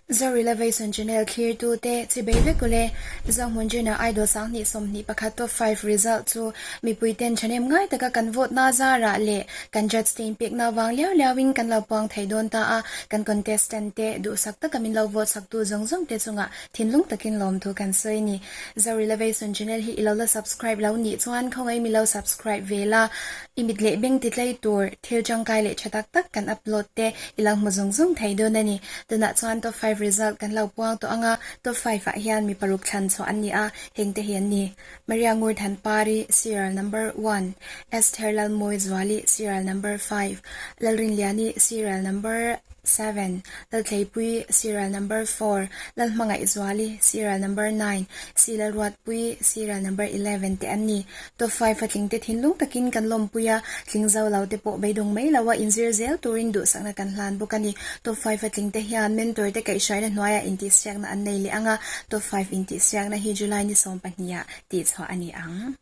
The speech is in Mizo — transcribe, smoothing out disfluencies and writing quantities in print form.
Zo Relevation Channel thlirtute chibei vek ule. Zohmun Junior Idol 2021 Top 5 result chu mipuiten thahnem ngai taka kan vote na zarah leh kan judge te inpekna vang liau liauin kan lo puang thei dawn ta a, kan contestant te duhsak taka min lo vote saktu zawng zawng te chungah thinlung takin lawmthu kan sawi a ni. Zo Relevation Channel hi i lo la subscribe lo nih chuan khawngaih mi lo subscribe ve la, i mit leh beng ti tlei tur thil tangkai leh tha tak tak kan upload te i lo hmu zung zung thei dawn a ni. Tunah chuan top 5 result kan lo puang tawh ang a, top 5 ah hian mi paruk thlan chhuah an ni a, heng te hi an ni, Maria Ngurthanpari, serial number 1, Esther Lalmawizuali, serial number 5, Lalrinliani, serial number 7, Lalthleipui, serial number 4, Lalhmangaihzuali, serial number 9, Si Lalruatpui, serial number 11 te an ni. Top 5 a tlingte thinlung takin kan lawmpui a, tling zo lo te pawh beidawng mai lo a inzir zel turin duhsakna kan hlan bawk a ni. Top 5 a tlingte hian mentor te kaihhruaina hnuaiah intihsiakna an nei leh ang a, Top 5 intihsiakna hi July ni 12 ah tihchhuah a ni ang.